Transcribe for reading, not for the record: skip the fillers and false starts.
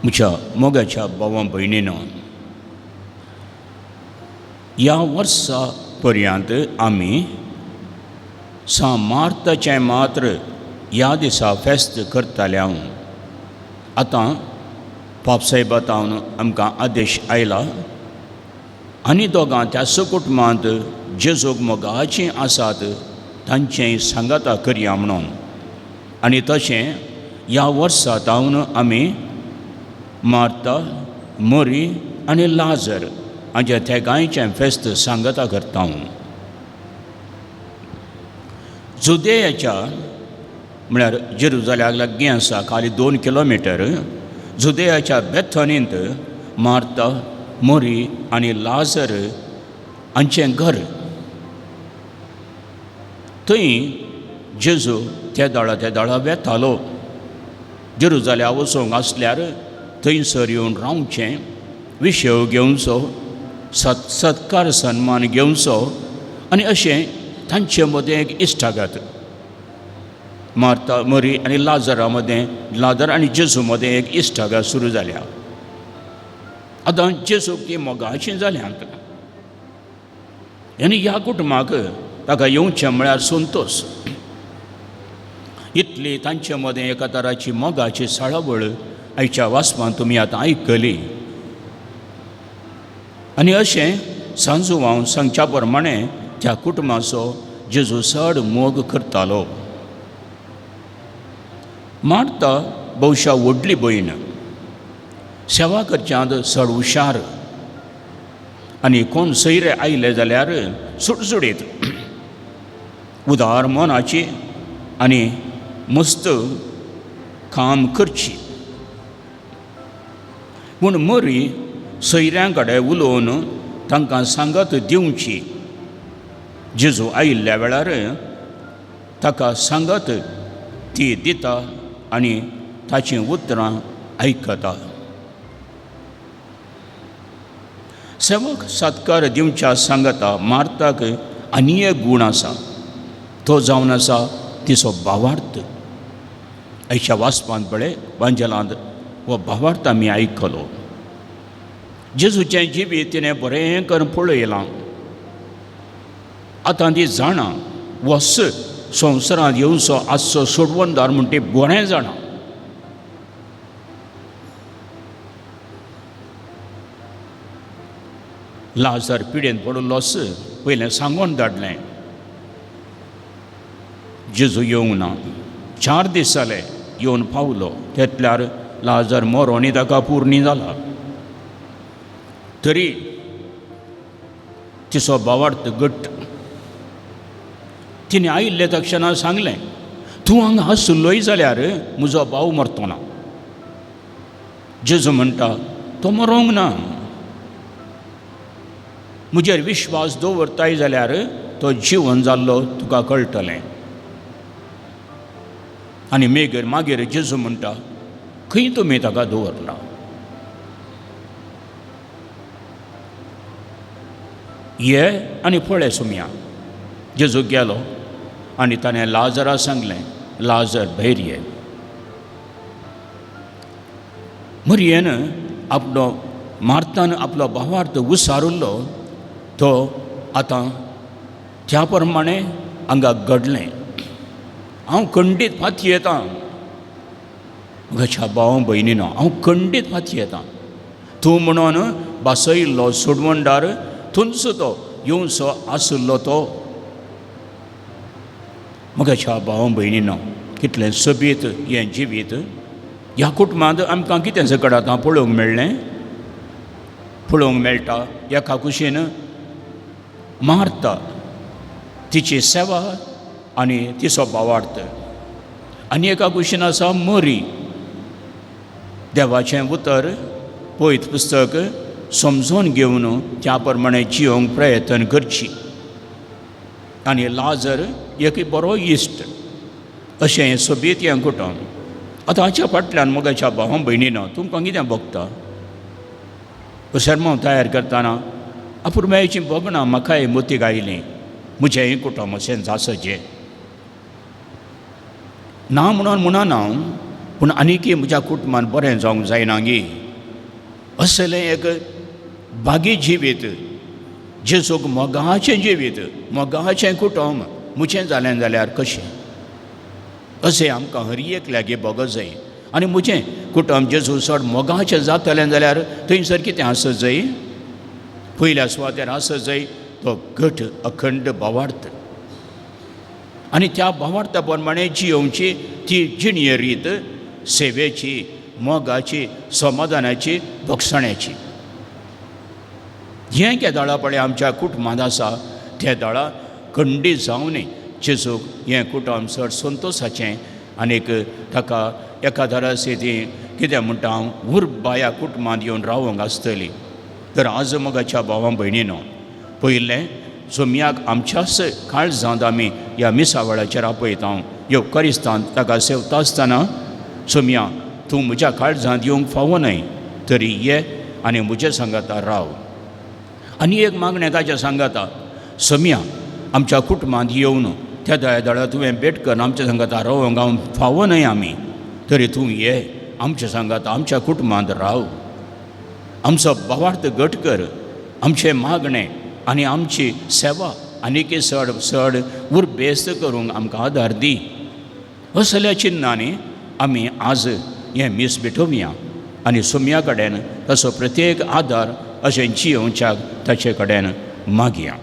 म्हज्या मोगाच्या भावा भयणीनो, ह्या वर्सा पर्यंत आमी सां मार्ताचें मात्र ह्या दिसा फेस्त करताले. हांव आतां पापसाहेबा तावन आमकां आदेश आयला आनी दोगां त्याच कुटुंबांत जेजूक मोगाचीं आसात तांचें सांगाता करया म्हणून. आनी तशें ह्या वर्सा तावन आमी मार्ता, मरी आनी लाजर हांच्या तेगांयचें फेस्त सांगाता करता. जुदेयाच्या म्हळ्यार जेरुजाल्याक लागीं आसा खाली 2 किलोमिटर, जुदेयाच्या बेथनींत मार्ता, मरी आनी लाजर हांचें घर. थंय जेजू त्या दाळा त्या दाळा वेतालो. जेरुजाल्या वचूंक आसल्यार थंयसर येवन रावचें, विशय घेवचो, सत्कार सन्मान घेवचो आनी अशें तांचे मदें एक इश्टागत मार्ता, मरी आनी लाजरा मदें, लाजर आनी जेजू मदें एक इश्टागत सुरू जाल्या. आतां जेजूक ती मोगाचीं जाल्यांत आनी ह्या कुटुंबाक ताका येवचें म्हळ्यार संतोश. इतली तांचे मदें एका तराची मोगाची साळावळ आयच्या वाचपांत तुमी आतां आयकली. आनी अशें सांजू हांव सांगच्या प्रमाणे त्या कुटुंबाचो जेजू चड मोग करतालो. मार्ता भोवशा व्हडली भयण, सेवा करच्यांत चड हुशार आनी कोण सयरे आयले जाल्यार सुटसुटीत, उदार मनाची आनी मस्त काम करची. पूण मरी सयऱ्यां कडेन उलोवन तांकां सांगत दिवची. जेजू आयिल्ल्या वेळार ताका सांगत ती दिता आनी ताचीं उतरां आयकता. सेवक सत्कार दिवच्या सांगता मार्ताक आनी एक गूण आसा, तो जावन आसा तिचो भावार्थ. आयच्या वाचपांत पळय वांजेलांत हो भावार्थ आमी आयकलो. जेजूचें जिवीत तिणें बरें करून पळयलां. आतां ती जाणा वस संवसारांत येवचो आसचो सोडवणदार म्हूण ती बरें जाणा. लाजर पिडेन पडिल्लोच पयलें सांगून धाडलें. जेजू येवंक ना. 4 दीस जाले येवन पावलो. तेतल्यार लाजर मरोनी ताका पुर्णी जाला. तरी तिचो भावार्थ घट्ट. तिणें आयिल्ले तक्षणा सांगलें, तूं हांगा आसलोय जाल्यार म्हजो भाव मरतो ना. जेजू म्हणटा, तो मरोंक ना, म्हजेर विश्वास दवरताय जाल्यार तो जिवन जाल्लो तुका कळटलें. आनी मागीर मागीर जेजू म्हणटा, खंय तुमी ताका दवरला? ये आनी पळय सुमया. जेजू गेलो आनी ताणें लाजरा सांगलें, लाजर भायर ये. मरयेन आपलो मार्तान आपलो भावार्थ उसारुल्लो तो आतां त्या प्रमाणे हांगा घडलें. हांव खंडीत फातयेतां म्हज्या भाव भयणीनो, हांव खंडीत फातयेतां. तूं म्हणून बासयल्लो सोडवणदार थंयचो तो येवचो आशिल्लो तो. म्हज्या भाव भयणीनो, कितलें सोबीत हें जिवीत. ह्या कुटुंबांत आमकां कितें सकट आतां पळोवंक मेळ्ळें, पळोवंक मेळटा. एका कुशीन मार्ता, तिची सेवा आनी तिचो भावार्थ, आनी एका कुशीन आसा मरी, देवाचें उतर पयत पुस्तक समजून घेवन त्या प्रमाणे जियोंक प्रयत्न करची. आनी लाजर एक बरो इश्ट. अशें सोबीत हें कुटुंब. आतां हाच्या फाटल्यान मोगाच्या भाव भयणीनो तुमकां कितें भोगता? शेरमांव तयार करतना अपुरबायेचीं भोगणां म्हाकाय मतीक आयलीं. म्हजेंय कुटुंब अशें जासचें ना म्हणून म्हणना हांव, पूण आनीकय म्हज्या कुटुंबान बरें जावंक जायना गी. असलें एक भागी जिवीत, जेजूक मोगाचें जिवीत, मोगाचें कुटुंब म्हजें जालें जाल्यार कशें, अशें आमकां हर एकल्याक भोगो जाय. आनी म्हजें कुटुंब जेजू चड मोगाचें जातलें जाल्यार थंयसर कितें आसत जाय, पयल्या सुवातेर आसत जाय तो घट अखंड भावार्थ. आनी त्या भावार्था प्रमाणे जियोवची ती जिणये रीत सेवेची, मोगाची, समाधानाची, भोगसण्याची. हें केदळा पळय आमच्या कुटुंबांत आसा ते दळा खंडीत जावनय जेजूक हें कुटुंब चड संतोशाचें आनीक ताका एका दरासी ती कितें म्हणटा हांव उर्बा ह्या कुटुंबांत येवन रावंक आसतली. तर आज मोगाच्या भावां भयणीनो, पयलें सोमयाक आमच्याच काळजांत आमी ह्या मिसा वेळाचेर आपयता. येवकारिस्तान ताका सेवता आसतना सोमया तूं म्हज्या काळजांत येवंक फावो न्हय तरी ये आनी म्हजे सांगाता राव. आनी एक मागणें ताच्या सांगाता, सोमया आमच्या कुटुंबांत येवन त्या दया दळा तुवें भेट करून आमच्या सांगाता रावंक हांव फावो न्हय आमी, तरी तूं ये आमच्या सांगाता आमच्या कुटुंबांत राव, आमचो भावार्थ घट कर, आमचें मागणें आनी आमची सेवा आनीक चड चड उर्बेस्त करूंक आमकां आदार दी. असल्या चिन्नांनी आमी आज हें मीस भेटोवया आनी सोमया कडेन तसो प्रत्येक आदार अशें जियोवच्याक ताचे कडेन मागया.